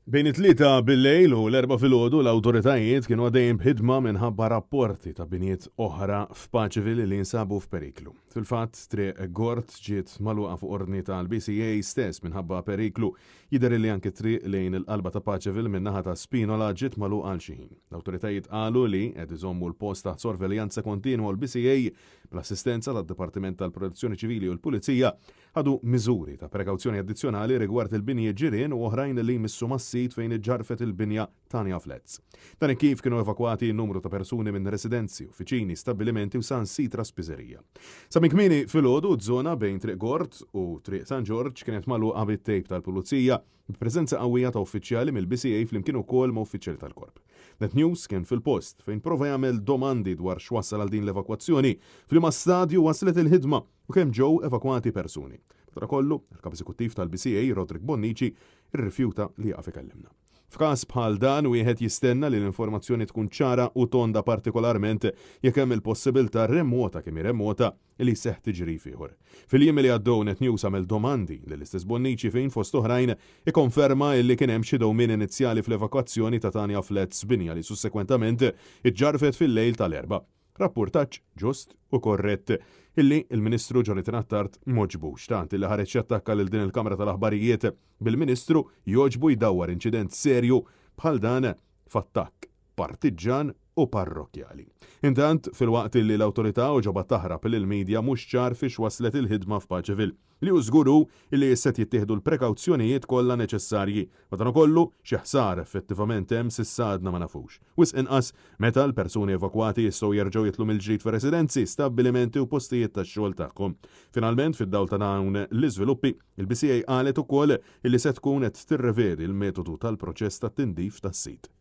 Bejn it-Tlieta bil-lejl u l-Erbgħa filgħodu l-awtoritajiet kienu għaddejjin b'ħidma minħabba rapporti ta' binjiet oħra f'Paceville li jinsabu f'periklu. Fil-fatt, Triq Gort ġiet magħluqa fuq ordni tal-BCA stess minħabba periklu. Jidher li anki t-triq lejn il-qalba ta' Paceville min-naħa ta' Spinola ġiet magħluqa għal xi ħin. L-awtoritajiet qalu li qed iżommu l-post taħt sorveljanza kontinwa u l-BCA, bl-assistenza tad-Dipartiment tal-Protezzjoni Ċivili u l-Pulizija, Ħadu miżuri ta' prekawzjoni addizzjonali rigward il-binjiet ġirien u oħrajn li jmissu mas-sit fejn iġġarrfet il-binja Tanya Flats. Dan hekk kif kienu evakwati numru ta' persuni minn residenzi, uffiċini, stabbilimenti u saħansitra spiżerija. Sa minn kmieni filgħodu z-zona bejn Triq Gort u Triq San Ġorġ kienet magħluqa bit-tejp tal-pulizija b'preżenza qawwija ta' uffiċjali mill-BCA flimkien ukoll ma' uffiċjali tal-Korp. Net News kien fil-post fejn prova jagħmel domandi dwar x'wassal għal din l-evakwazzjoni, f'liema stadju waslet il-ħidma u kemm ġew evakwati persuni. Madankollu, il-Kap Eżekuttiv tal-BCA, Roderick Bonnici, irrifjuta li jaqaf ikellimna. F'każ bħal dan wieħed jistenna li l-informazzjoni tkun ċara u tonda partikolarment jekk hemm il-possibilità remota kemm hi remota li jseħħ tiġrif ieħor. Fil-jiem li għaddew Net News għamel domandi lill-istess Bonnici fejn fost oħrajn ikkonferma illi kien hemm xi dewmien inizjali fl-evakwazzjoni ta' Tania Flats binja li sussekwentament iġġarrfet fil-lejl tal-Erbgħa. Rappurtaġġ ġust u korrett illi l-Ministru Jonathan Attard m'għoġbux tant illi ħareġ jattakka lil din il-Kamra tal-Aħbarijiet bil-Ministru jogħġbu jdawwar inċident serju bħal dan f'attakk partiġġan u parrokkjali. Intant, filwaqt illi l-Awtorità għoġobha taħrab lill-media mhux ċar fiex waslet il-ħidma f'Paceville. Li hu żgur hu li issa qed jittieħdu l-prekawzjonijiet kollha neċessarji. Madankollu, xi ħsara effettivament hemm s'issa għadna ma nafux. Wisq inqas meta l-persuni evakwati jistgħu jerġgħu jidħlu mill-ġdid fir-residenzi, stabbilimenti u postijiet tax-xogħol tagħhom. Finalment, fid-dawl ta' dawn l-iżviluppi, il-BCA qalet ukoll li se tkun qed tirrevedi l-metodu tal-proċess tat-tindif tas-sit.